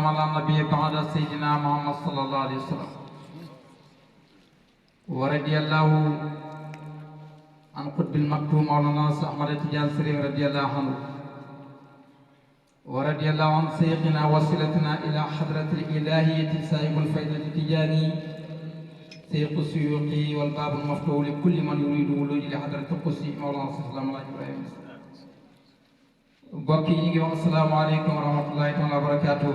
على النبي بعد سيدنا محمد صلى الله عليه وسلم ورضي الله عن قطب المكتوم مولانا أحمد تجان سري رضي الله عنه ورضي الله عن سيدنا وصلتنا إلى حضرة الإلهية صاحب الفائدة التجاني سيق السيوطي والباب المفتوح لكل من يريد ولوج لحضرة القدسي مولانا صلى الله عليه وسلم. mbokk yi ñu ngi wax asalaamaaleykum wa rahmatullahi taala wa barakaatu.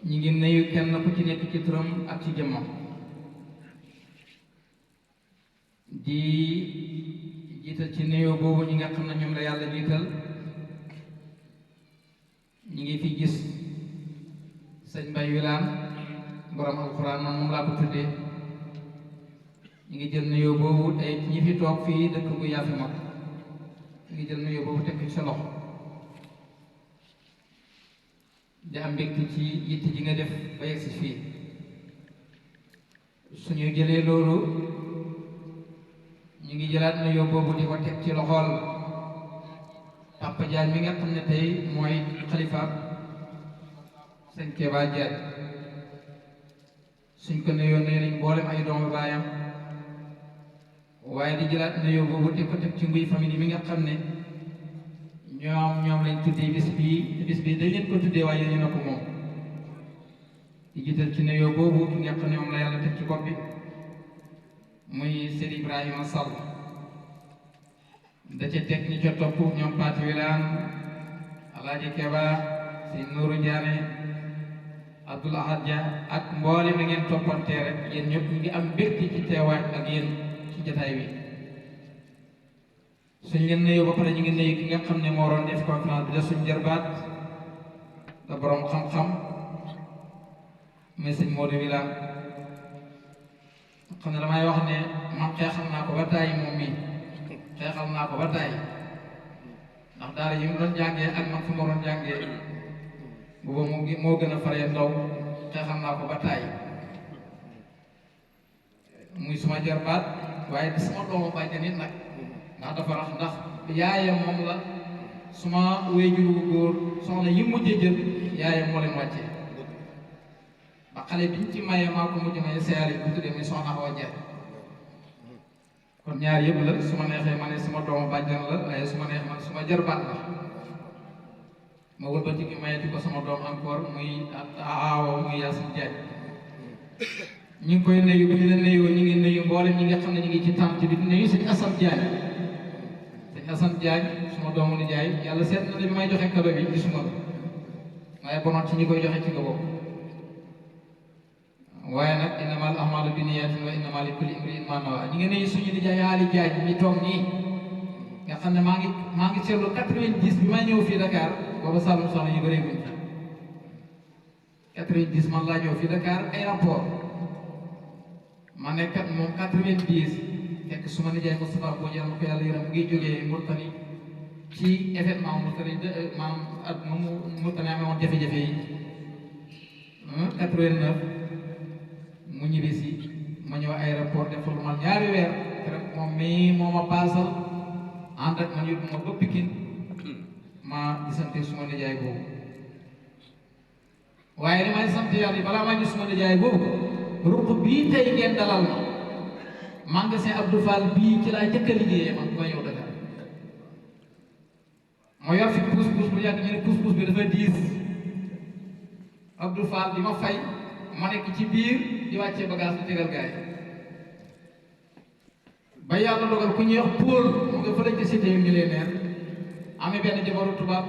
ñu ngi nuyu kenn ku ci nekk ci turam ak ci jëmmam di jiital ci nuyoo boobu ñi nga xam ne ñoom la yàlla jiital ñu ngi fi gis sëñ Mbaye Wilane borom alxuraan man moom laa ko tuddee ñu ngi jël nuyoo boobu tey ñi fi toog fii dëkk bu yaafi mag ngi jël nuyoo boobu teg ci sa loxo di am mbégte ci yitte ji nga def ba yegg si fii suñu jëlee loolu ñu ngi jëlaat nuyoo boobu di ko teg ci loxool Papa Diagne mi nga xam ne tey mooy xalifa sëñ Keba Diagne suñ ko nuyoo nuyu nañ mboolem ay doomu baayam waaye di jëlaat nuyoo boobu di ko teg ci nguy famille mi nga xam ne ñoom lañ tuddee bis bii dañ leen ko tuddee waaye ñu ne ko moom di jiital ci nuyoo boobu ki nga xam ne moom la yàlla teg ci bopp bi muy Sëriñ Ibrahima Sall da ca teg ñi ca topp ñoom Pati Wilane Alaaji Keba si Nuuru Ndiané Abdoul Ahad Dia ak mboolem na ngeen toppantee rek yéen ñëpp ñu ngi am mbégte ci teewaay ak yéen ci jataay bi suñ leen nuyoo ba pare ñu ngi nuyu ki nga xam ne moo waroon def conférence bi da suñ jarbaat da borom xam-xam mais sëñ Modou Wilane xam ne damay wax ne man xeexal naa ko ba tàyyi moom mii xeexal naa ko ba tàyyi ndax daara yi mu doon jàngee ak man fu ma doon jàngee booba moo gën a faree ndaw xeexal naa ko ba tàyyi muy suma jarbaat waaye di sama doomu bàjjan nit nag ndax dafa rax ndax yaayam moom la suma wéyjur bu góor soxna yi mujjee jël yaayam moo leen wàccee ba xale biñ ci maye maa ko mujj maye seyaar yi bu tuddee muy soxna Awa Diagne kon ñaar yëpp la su ma neexee ma ne suma doomu bàjjan la waaye su ma neex man suma jarbaat la ma wëlbati ki mayeti ko sama doom encore muy aawo muy Yacine Diagne ñu ngi koy nuyu bu ñu la nuyoo ñu ngi nuyu mboolem ñi nga xam ne ñu ngi ci tànt bi nuyu sëñ Assane Diagne sëñ Assane Diagne suma doomu nijaay yàlla seet na ne bi may joxe kado bi gisuma la waaye bonoon ci ñi koy joxe ci nga bokk waaye nag innamal a'maalu binniyaatin wa innamaa likulli imri'in maa nawaa ñu ngi nuyu suñu nijaay Ali Diagne mi toog nii nga xam ne maa ngi seetlu 90 bi may ñëw fii Dakar booba Saloum soxna yu bëree guñ 90 man laa ñëw fii Dakar aéroport ma nekkat moom 90 fekk su ma nijaay Moustapha boo jël ma ko yàlla yërëm mu ngi jógee Mauritanie ci événement Mauritanie maam at moom Mauritanie amee woon jafe-jafe yi 89 mu ñibbi si ma ñëw aéroport def lu man ñaari weer rek moom mii moo ma paasal ànd ak man yóbbu ma ba Pikine ma gisante suma nijaay boobu waaye li may sant yàlla yi balaa maa gis suma nijaay boobu ruq bii tey ngeen dalal ma magasin Abdou Fall bii ci laa jëkk a liggéeyee man ba ñëw Dakar ma yor fi puus-puus bu yàgg ñu ne puus-puus bi dafa diis Abdou Fall di ma fay ma nekk ci biir di wàccee bagage di tegal gaay ba yàlla dogal ku ñuy wax Paul mu nga fa lañ ci cité yu millénaire amee benn jabaru tubaab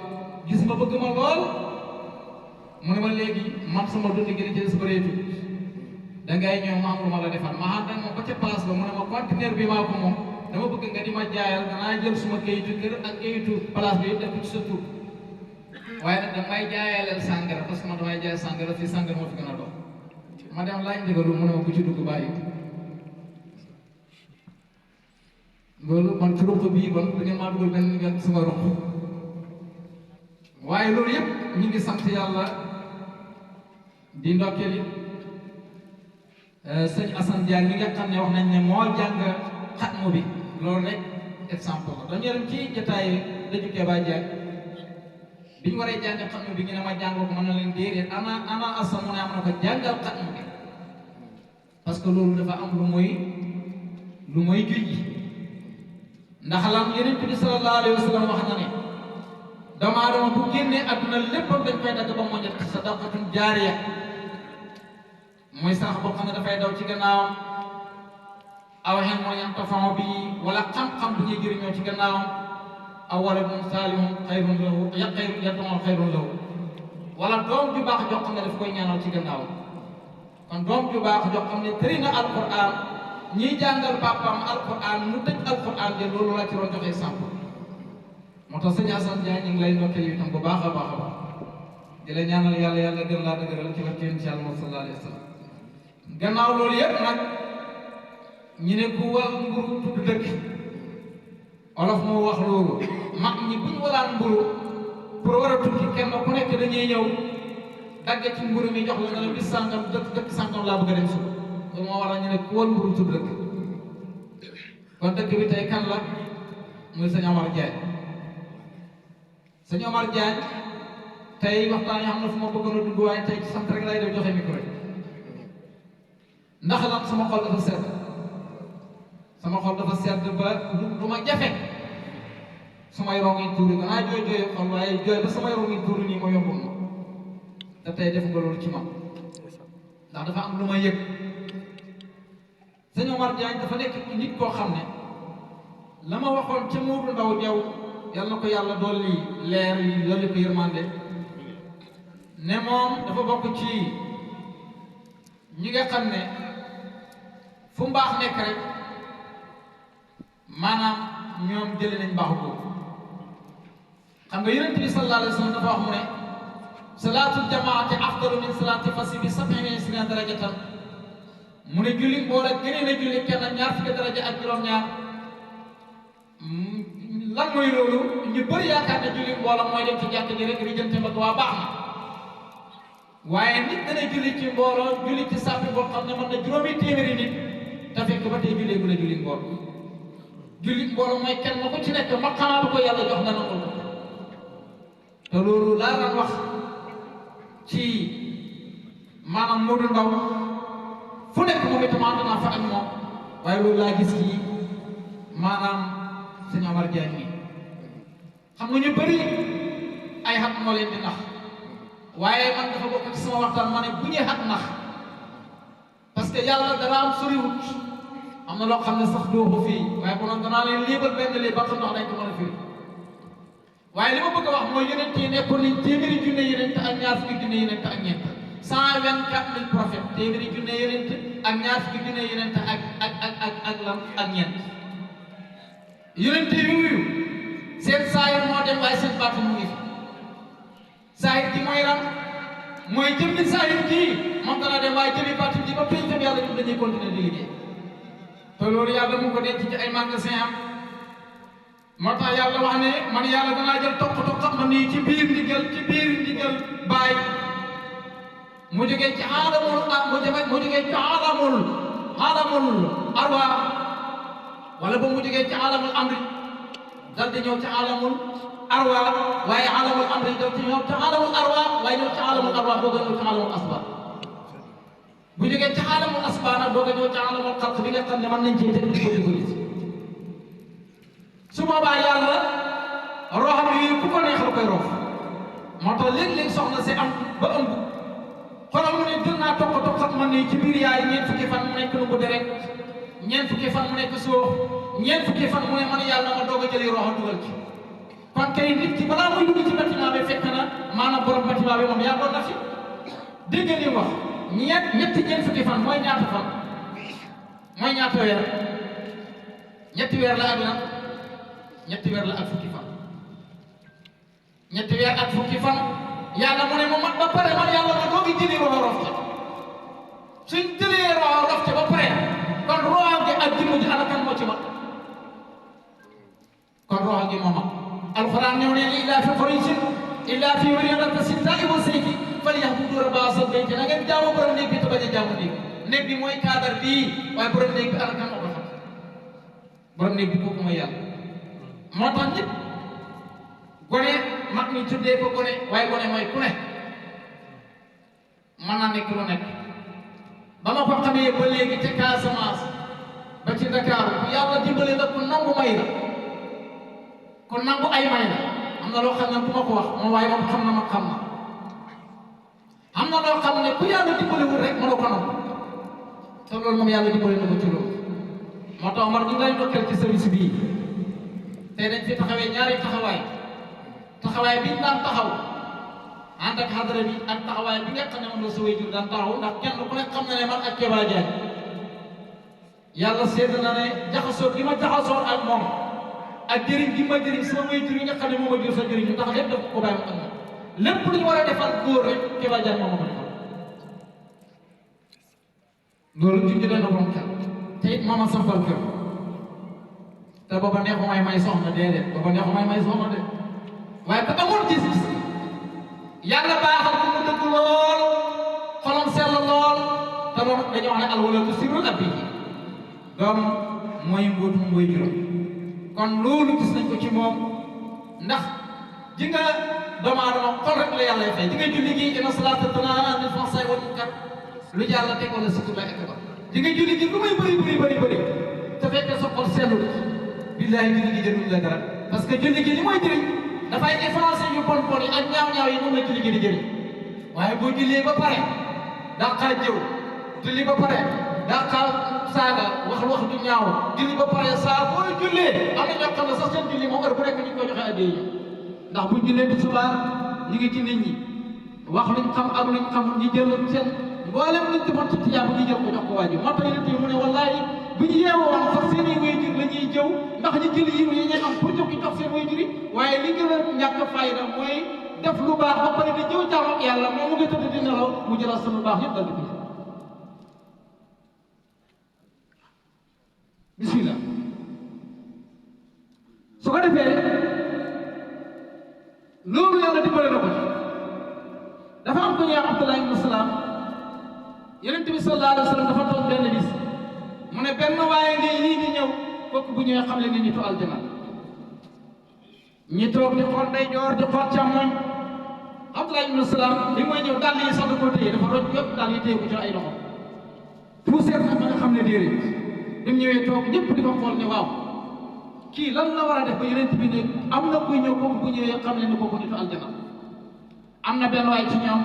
gis ma bëgg ma lool mu ne ma léegi man sama dund gi di ci bëreetul dangay ñëw ma am lu ma la defal ma ànd ak moom ba ca paas ba mu ne ma conteneur bi maa ko moom dama bëgg nga di ma jaayal danaa jël suma kayitu kër ak kayitu place bi yëpp def ko ci sa tur waaye nag damay jaayaleel sàngara parce que man damay jaay sàngara fii sàngara moo fi gën a dox ma dem laaj ndigalu mu ne ma ku ci dugg bàyyi loolu man ci ruq bii bon da ngeen maa dugal benn sama ruq waaye loolu yëpp ñu ngi sant yàlla di ndokkeel it sëñ Assane Diagne mi nga xam ne wax nañ ne moo jàng xatmu bi loolu rek exemple la dañu dem ci jotaay daju Keba Diagne biñ waree jàng xatmu bi ñu ne ma jàngal ko mën na leen déedéet ana asa mu ne am na ko jàngal xatmu bi parce que loolu dafa am lu mooy julli ndax lan Yonent bi sallallahu alayhi wa sallam wax na ne doomu aadama bu génnee adduna léppam dañ koy dagg ba moo njëkk sadaqatun jaariya mooy sarax boo xam ne dafay daw ci gannaawam aw xen moo yantafa'u bi wala xam-xam bu ñuy jëriñoo ci gannaawam aw waladun saalihun xayrun lahu xayrun lahu wala doom ju baax jox xam ne daf koy ñaanal ci gannaawam kon doom ju baax jox xam ne tëri na alquran ñiy jàngal papaam alquran mu tëj alquran de loolu la ci doon joxe exemple moo tax sëñ Assane Diagne ñu ngi lay ndokkeel yu tam bu baax a baax a baax di la ñaanal yàlla gën laa dëgëral ci barke Yonent Yàlla sallallahu alayhi wa sallam gannaaw loolu yëpp nag ñu ne ku wal mburu tudd dëkk olof moo wax loolu mag ñi bu ñu walaan mburu pour war a tukki kenn ku nekk dañuy ñëw dagg ci mburu mi jox la nga la bis sàngam dëkk sàngam laa bëgg a dem suba loolu moo waral ñu ne ku wal mburu tudd dëkk kon dëkk bi tey kan la muy sëñ Omar Diagne sëñ Omar Diagne tey waxtaan yi xam na fu ma bëggoon a dugg waaye tey ci sant rek lay def joxe micro yi ndax lan sama xol dafa sedd ba lu ma jafe samay rongi tuuru danaa jooy xol waaye jooy ba samay rongi tuuru nii ma yombul ma te tey def nga loolu ci man ndax dafa am lu ma yëg sëñ Omar Diagne dafa nekk nit koo xam ne la ma waxoon ca Modou Ndaw Jaw yal na ko yàlla dolli leer yi dolli ko yërmande ne moom dafa bokk ci ñi nga xam ne fu mbaax nekk rek maanaam ñoom jëlee nañ mbaaxu boobu xam nga Yonent bi sallallahu alayhi wa sallam dafa wax mu ne salaatul jamaati afdalu min salaati fasi bi sab'ina wa isriina darajatan mu ne julli mbooloo gënee na julli kenn ñaar fukki daraja ak juróom-ñaar lan mooy loolu ñu bëri yaakaar ne julli mbooloo mooy dem ci jàkk ji rek rijante ba waa baax na waaye nit dana julli ci mbooloo julli ci sàppi boo xam ne mën na juróomi téeméeri nit te fekk ba tey jullee gu la julli mbooloo julli mbooloo mooy kenn ku ci nekk maqaama ko yàlla jox na nangul te loolu laa daan wax ci maanaam Modou Ndaw fu nekk moom itam ànd naa fa ak moom waaye loolu laa gis ci maanaam sëñ Omar Diagne mi xam nga ñu bëri ay xat moo leen di nax waaye man dafa bokk ci sama waxtaan ma ne bu ñuy xat nax parce que yàlla dara am soriwut am na loo xam ne sax doo ko fii waaye konoon danaa leen léebal benn lii ba xam ndax dañ ko mën a firi waaye li ma bëgg a wax mooy yonent yi nekkoon nañ téeméeri junne yonent ak ñaar fukki junne yonent ak ñeent 124 000 prophètes téeméeri junne yonent ak ñaar fukki junne yonent ak ñeent yonent yooyu seen saayir moo dem waaye seen baatin mu ngi fi saayir gi mooy lan mooy jëmmi saayir gi moom dana dem waaye jëmmi baatin ji ba tey itam yàlla ñun dañuy continuer di liggéey te loolu yàlla mu ko denc ci ay magasin am moo tax yàlla wax ne man yàlla danaa jël toq xam ma nii ci biir ndigal baay mu jógee ci aalamul arwa wala ba mu jógee ci aalamul amri dal di ñëw ci aalamul arwa waaye aalamul amri ñëw ci aalamul arwa waaye ñëw ci aalamul arwa doog a ñëw ci aalamul asba bu jógee ci aalamul asba nag doog a ñëw ci aalamul xalq bi nga xam ne mën nañ cee teg di ko gis su boobaa yàlla roxam yi ku ko neex la koy roof moo tax léeg-léeg soxna si am ba ëmb xoolal mu ne jël naa toq xam man ni ci biir yaay ñeent fukki fan mu nekk lumbu deret ñeent fukki fan mu nekk suuf ñeent fukki fan mu ne man yàlla ma doog a jëli roxam dugal ci kon kay nit ki balaa muy dugg ci bâtiment bi fekk na maanaam borom bâtiment bi moom yàggoon na fi dégg nga li wax ñeent fukki fan mooy ñaata fan mooy ñaata weer ñetti weer la àdduna ñetti weer la ak fukki fan ñetti weer ak fukki fan yàlla mu ne ma mat ba pare man yàlla ma doogi jëli roxo rof ca suñ jëlee roxo rof ca ba pare kon roxo gi ak jëmm ji ana kan moo ci mat kon roxo gi moo mat alxuraan ñëw ne illaa fi Qurayshin illaa fi maryamata sittaa'i wa sayfi falyabudu rabba haazal bayti na ngeen jaamu borom néeg bi te bañ a jaamu néeg bi mooy cadre bii waaye borom néeg bi ana kan moo ko xam borom néeg bi kooku mooy yàlla moo tax nit gone mag ñi tuddee ko gone waaye gone mooy ku ne mën naa nekk lu nekk ba ma ko xamee ba léegi ca Casamance ba ci Dakar bu yàlla dimbale la ku nangu may la ku nangu ay may la am na loo xam ne ku ma ko wax moom waaye moom xam na ma xam na am na loo xam ne ku yàlla dimbalewul rek mënoo ko nangu te loolu moom yàlla dimbale na ko ci loolu moo tax Omar ñu ngi lay ndokkeel ci service bii tey dañ fi taxawee ñaari taxawaay bi ñu daan taxaw ànd ak xadara bi ak taxawaay bi nga xam ne moom la sa waajur daan taxaw ndax kenn ku nekk xam na ne man ak Keba Diagne yàlla seetlu na ne jaxasoo gi ma jaxasoo ak moom ak jëriñ gi ma jëriñ sama waajur yi nga xam ne moom a jur sa jëriñ ndax lépp daf ko bàyyi ma ak moom lépp lu ñu war a defal góor rek Keba Diagne moom ma ko defal loolu junj leen na borom kër te it moom a sampal kër te booba neexu may soxna déedéet booba neexu may soxna de waaye te amoon gis-gis yàlla baaxal ko mu dëgg lool xolam sell lool te loolu dañoo wax ne alwaladu sirrul abi doom mooy mbóotum mooy juróom kon loolu gis nañ ko ci moom ndax ji nga doomu aadama xol rek la yàlla fay ji nga julli gi inna salaata tanhaa anil fahshaa'i wal munkar lu yàlla teg wala surtout la ekk ba ji nga julli gi lu muy bëri te fekkee sa xol sellul billaahi julli gi jëriñ la dara parce que julli gi li mooy jëriñ dafay effacé yu bon yi ak ñaaw yi moom la julli gi di jëriñ waaye boo jullee ba pare daqaa jëw julli ba pare daqaa saaga wax du ñaaw julli ba pare saa boo jullee am na ñoo xam ne sax seen julli moom heure bu nekk ñu koy joxe addiya yi ndax buñ jullee di subaa ñu ngi ci nit ñi wax luñ xam ak luñ xamul ñu jël seen mboolem luñ defoon ci tiyaaba ñu jël ko jox ko waa ji moo tax yonent bi mu ne wallaahi bu ñu yeewoon sax seen i waajur la ñuy jëw ndax ñu jël yi ñu am pour jox seen waajur yi waaye li gën a ñàkk fayda mooy def lu baax ba pare di jëw jaam ak yàlla moom mu ngi tëdd di nelaw mu jëlaat sama baax yëpp dal di ko bismillah su ko defee loolu yàlla dimbale na ko ci dafa am ko ñuy wax Abdullah ibn Salaam yonent bi sallallahu alayhi wa sallam dafa toog benn bis mu ne benn waaye ngay lii di ñëw kooku bu ñëwee xam leen ni nitu aljana ñi toog di xool ndeyjoor di xool càmmoñ Abdullah ibn Salaam li mooy ñëw dàll yi sax da koo téye dafa roj yëpp dàll yi téye ko ci ay loxo puuseet na ba nga xam ne déedéet bi mu ñëwee toog ñëpp di ko xool ne waaw kii lan la war a def ba yonent bi ne am na kuy ñëw kooku bu ñëwee xam leen ni kooku nitu aljana am na benn waay ci ñoom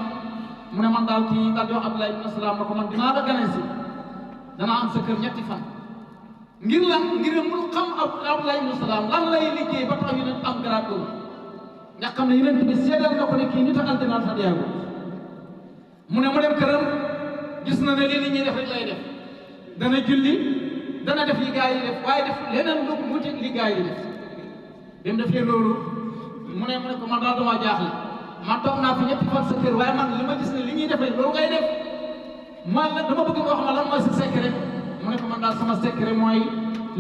mu ne man daal kii daal di wax Abdullah ibn Salaam na ko man dinaa la gane si danaa am sa kër ñetti fan ngir lan ngir mun xam Abdullah ibn Salaam lan lay liggéey ba tax yonent am garaat boobu nga xam ne yonent bi seedal na ko ne kii nitu aljana sa diyaago mu ne mu dem këram gis na ne lii nit ñi def rek lay def dana julli dana def li gaa yi def waaye def leneen lu wuute li gaa yi def bi mu defee loolu mu ne ko man daal dama jaaxle man toog naa fi ñetti fan sa kër waaye man li ma gis ne li ñuy def rek loolu ngay def man la dama bëgg nga wax ma lan mooy sa secret mu ne ko man daal sama secret mooy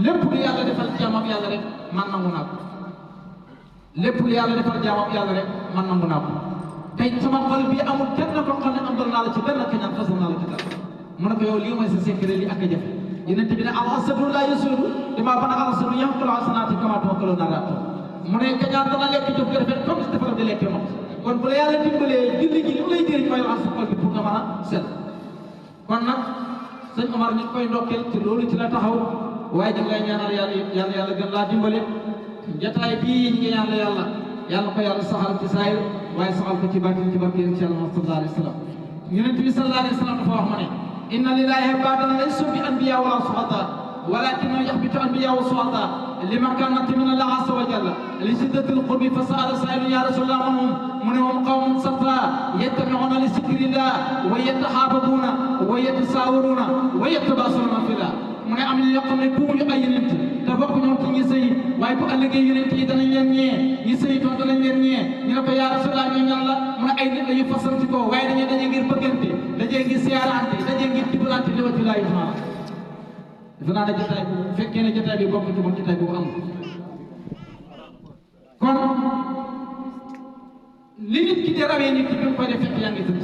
lépp lu yàlla defal jaamam yàlla rek man nangu naa ko lépp lu yàlla defal jaamam yàlla rek man nangu naa ko tey sama xol bi amul kenn koo xam ne amal naa la ci benn kañaan fasal naa la ci dara mu ne ko yow lii mooy sa secret li ak a jafe yonent bi ne al-hasadu laa yasuudu damaa ban al-hasadu yanqulu al-hasanaati kamaa tanqulu an-naaraat mu ne kañaan dana lekk jëf ga rafet comme si dafa di lekk moom kon bu la yàlla dimbalee julli gi li mu lay jëriñ mooy raxas xol bi pour nga mën a set kon nag sëñ Omar ñu ngi koy ndokkeel ci loolu ci la taxaw waaye ñu ngi lay ñaanal yàlla gën laa dimbale jataay bii ñu ngi ñaanal yàlla ko yàlla saxal ci saayir waaye saxal ko ci baatin ci barke yonent Yàlla sallallahu alayhi wa sallam yonent bi sallallahu alayhi wa sallam dafa wax ma ne inna lillahi ibadan laysu bi anbiya wala suhada walakinnahu yaxbitu anbiya wa suhada limakanati min Allah azza wa jalla li shiddati al-qurbi fa sa'ala sa'ilun ya rasulullah man hum mu ne hum qawmun safa yattabi'una li zikrillah wa yatahababuna wa yatasaawaruna wa yatabasuna fillah mu ne am na ñoo xam ne buumu ay yonent te bokk ñoom ci ñi sëy waaye bu ëllëgee yonent yi danañ leen ñee ñi sëy toon danañ leen ñee ñu ne ko yaa Rasulullah ñu ñan la mu ne ay nit la yu fasanti ko waaye dañuy daje ngir bëggante daje ngir siyaarante daje ngir dimbalante li wati laahi taala defe naa ne jotaay bu fekkee ne jotaay bi bokk ci moom jotaay boobu am kon li nit ki di rawee nit ki bi mu koy def fekk yaa ngi tëdd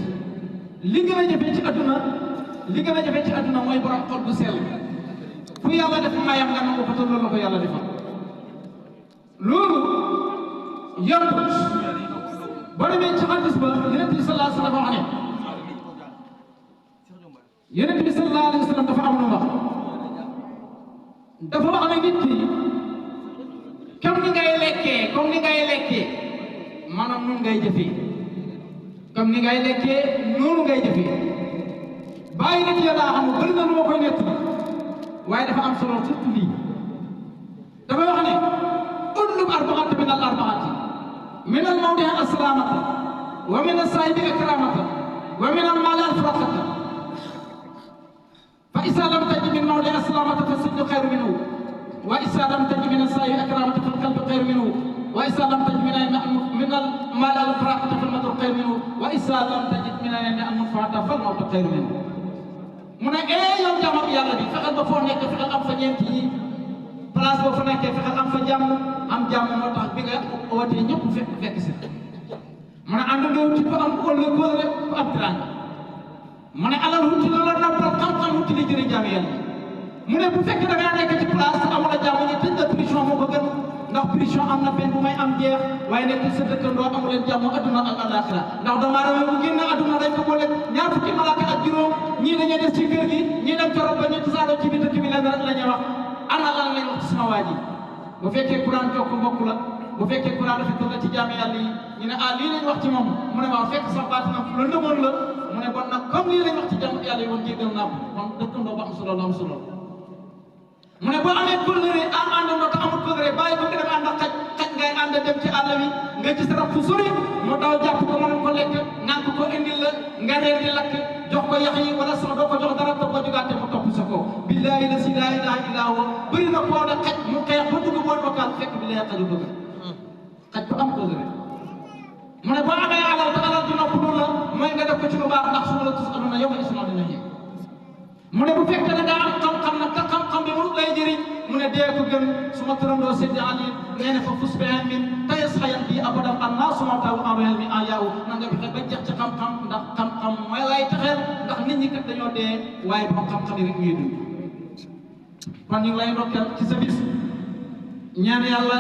li gën a jafe ci àdduna mooy borom xol bu sell fu yàlla def mayam nga nangu ko te loolu la ko yàlla defal loolu yombut boo demee ci hadis ba yonent bi sallallahu alayhi wa sallam wax ne yonent bi sallallahu alayhi wa sallam dafa am lu wax dafa wax ne nit ki comme ni ngay lekkee maanaam noonu ngay jëfee comme ni ngay lekkee noonu ngay jëfee bàyyi nit yàlla xam nga bëri na lu ma koy nett waaye dafa am solo surtout lii dafa wax ne utlub arbaata min al arbaati min al mawdi aslamata wa min asaahibi akramata wa min al maali alfraqata fa isa lam tajid min mawdi aslamata fa siddu xayru minhu wa isa lam tajid min asaahibi akramata fa alqalbu xayru minhu wa isa lam tajid min al maali alfraqata fa almadu xayru minhu wa isa lam tajid min al munfaata fa almawtu xayru minhu mu ne yow jaamam yàlla bi fexeel ba foo nekk fexeel am fa ñeent yi place boo fa nekkee fexeel am fa jàmm moo tax bi nga wootee ñëpp fekk si mu ne ànd nga wuti ko am ëllëg rek ko am tiraanga mu ne alal wuti la noppal xam-xam wuti li jëriñ jaam yàlla mu ne bu fekkee da ngaa nekk ci place amul a jàmm ñu tëj la prison moo ko gën ndax prison am na benn bu may am jeex waaye nekk sa dëkkandoo amu leen jàmm adduna ak alaxira ndax doomu aadama bu génn adduna dañ ko boole ñaar fukki malaaka ak juróom ñii dañuy des ci kër gi ñii dem corop ba ñu tasaaroo ci biir dëkk bi lenn rek la ñuy wax ana lan lañ wax ci sama waa ji bu fekkee Quran jokk mbokk la bu fekkee Quran rafetal la ci jaami yàlla yi ñu ne lii lañ wax ci moom mu ne waaw fekk sa baat nag lu ndëmoon la mu ne bon nag comme lii lañ wax ci jaami yàlla yi woon jéggal naa ko kon dëkkandoo ba am solo la am solo mu ne boo amee kóllëre àndandoo te amul kóllëre bàyyi ko nga dem ànd ak xaj ngay ànd dem ci àll bi nga gis rab fu sori mu daw jàpp ko mën ko lekk nànk ko indil la nga reer di lakk jox ko yax yi wala sax doo ko jox dara te boo jugaatee mu topp sa kaw billaahi la si laa ilaaha illaa huwa bëri na koo de xaj mu xeex ba dugg booy bokkaat fekk billaahi xaju bëgg xaj bu am kóllëre mu ne boo amee alal te alal di nopp la mooy nga def ko ci lu baax ndax su ma la tus aduna yow isma dina ñëw mu ne bu fekkee da ngaa am xam-xam nag te xam-xam bi mënut lay jëriñ mu ne dee ko gën su ma turandoo Seydi Ali nee na fa fus bi min tayes xayan bi abadan an naa suma taw enroyel mi en yaaw na nga fexe ba jeex ci xam-xam ndax xam-xam mooy lay taxeel ndax nit ñi kat dañoo dee waaye borom xam-xam yi rek ñuy dund kon ñu ngi lay ndokkeel ci sa bis ñaan yàlla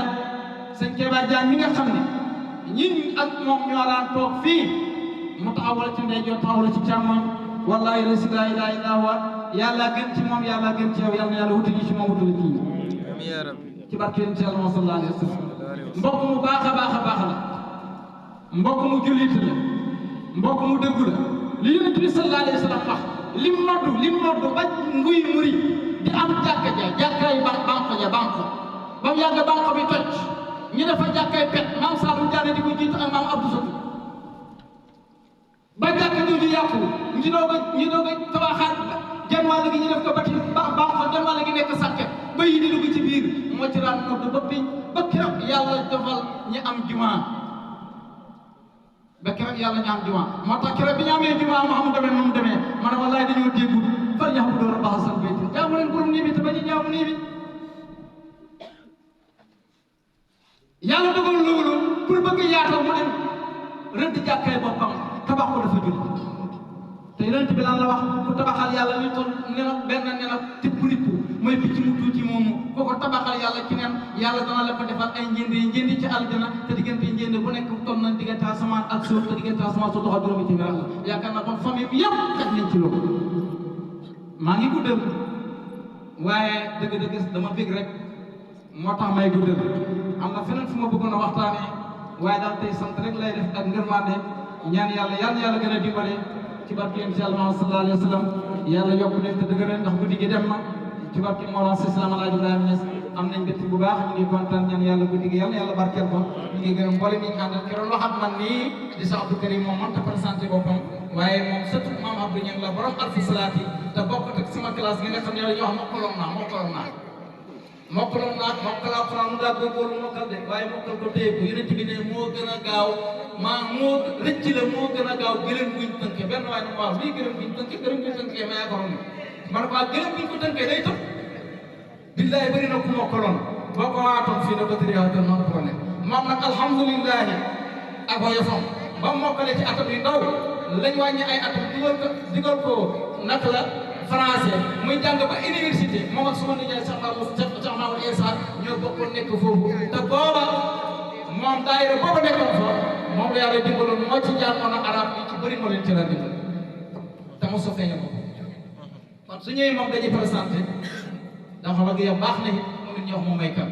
sëñ Kéba Diagne mi nga xam ne ñin ak moom ñoo daan toog fii mu taxawal ci ndeyjoor taxawal ci càmmoñ wallahi la ilaha illa huwa yàlla gën ci moom yàlla gën ci yow yàlla na yàlla wutal ñu ci moom wutal ci amiin ya rabbi ci barke yonent Yàlla sallallahu alayhi wa sallam mbokk mu baax a baax la mbokk mu jullit la mbokk mu dëggu la li yonent bi sallallahu alayhi wa sallam wax lim noddu ba nguy muri di am jàkkaay banque ba mu yàgg banque bi toj ñu dafa jàkkaay pet maam Sadou Diané di ko jiitu ak maam Abdou Sow ba jàkk jooju yàqu ñu doog a tabaxaat genn wàll gi ñu def ko bati banque genn wàll gi nekk sàkket ba yi di dugg ci biir moo ci daan nodd ba keroog yàlla defal ñu am jumaa ba keroog yàlla ñu am jumaa moo tax keroog bi ñu amee jumaa mu am demee nu mu demee ma ne wallaay dañoo déggul far yaxbu doo rabba hasal bayti jaamu leen borom nii bi te ba ñu jaamu nii bi yàlla dogal loolu pour bëgg yaatal mu dem rëdd jàkkay boppam tabax ko dafa jul te yonent bi lan la wax ku tabaxal yàlla li toll benn nena tipp mooy picc mu tuuti moomu ko tabaxal yàlla ci nen yàlla dana la ko defal ay njëndi ci aljana te diggante njënd bu nekk toll na diggante asamaan ak suuf te diggante asamaan suuf doxal juróomi ci miraas yaakaar naa kon famille bi yëpp xaj nañ ci loolu maa ngi guddal waaye dëgg-dëgg dama bég rek moo tax may guddal am na feneen fu ma bëggoon a waxtaanee waaye daal tey sant rek lay def ak ngërmande ñaan yàlla gën a dimbale ci barke yonent Yàlla sallallahu alayhi wa sallam yàlla yokk leen te dëgëral ndax guddi gi dem na ci barke Mawlana Seydina Alaaji Ibrahima Niass am nañ mbégte bu baax ñu ngi kontaan ñaan yàlla guddi gi yàlla barkeel ko ñu ngi gërëm mboolem ñi ñu àndal ki doon wax ak man nii di sa Abdou Karim moom mënta présenté boppam waaye moom surtout maam Abdou Niang la borom alfi salaat yi te bokk ak sama classe gi nga xam ne yow ñoo xam mokkaloon naa mokkal alxuraan mu daa góorgóorlu mokkal de waaye mokkal ko téye ko yonent bi ne moo gën a gaaw moo rëcc la moo gën a gaaw gëlëm guñ tënke benn waaye ne waaw lii gëlëm guñ tënke ma yaakaaroon ne man ko gëlëm guñ ko tënke day tëb billaay bëri na ku mokkaloon boo ko waatoon fii na ko tëriyaatoon noonu problème moom nag alhamdulilahi ak woyofam ba mokkale ci atam yu ndaw lañ wàññi ay atam digal ko naka la français muy jàng ba université moom ak suma nijaay Cheikh Mamadou Issa ñoo bokkoon nekk foofu te booba moom daayira booba nekkoon fa moom la yàlla dimbaloon moo ci jàngoon arab yi ci bëri moo leen ci la dimbal te mu sofee nga moom kon su ñëwee moom dañuy présenté dafa bëgg yow baax na it moom it ñu wax moom may kan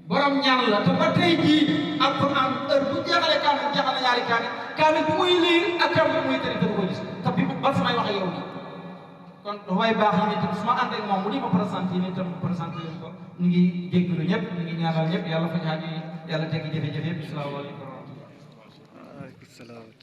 borom ñaan la te ba tey jii alquran heure bu jeexalee kaamil jeexal na ñaari kaamil bi muy liir ak kaamil bi muy tëri te du ko gis te bi ba samay wax ak yow nii kon dafay baax yi nii tam su ma ànd ak moom mu di ma présenté yi nii tam présenté leen ko ñu ngi jéggalu ñëpp ñu ngi ñaanal ñëpp yàlla faj aajo yi yàlla teggi jafe-jafe yëpp asalaamaaleykum wa rahmatulah.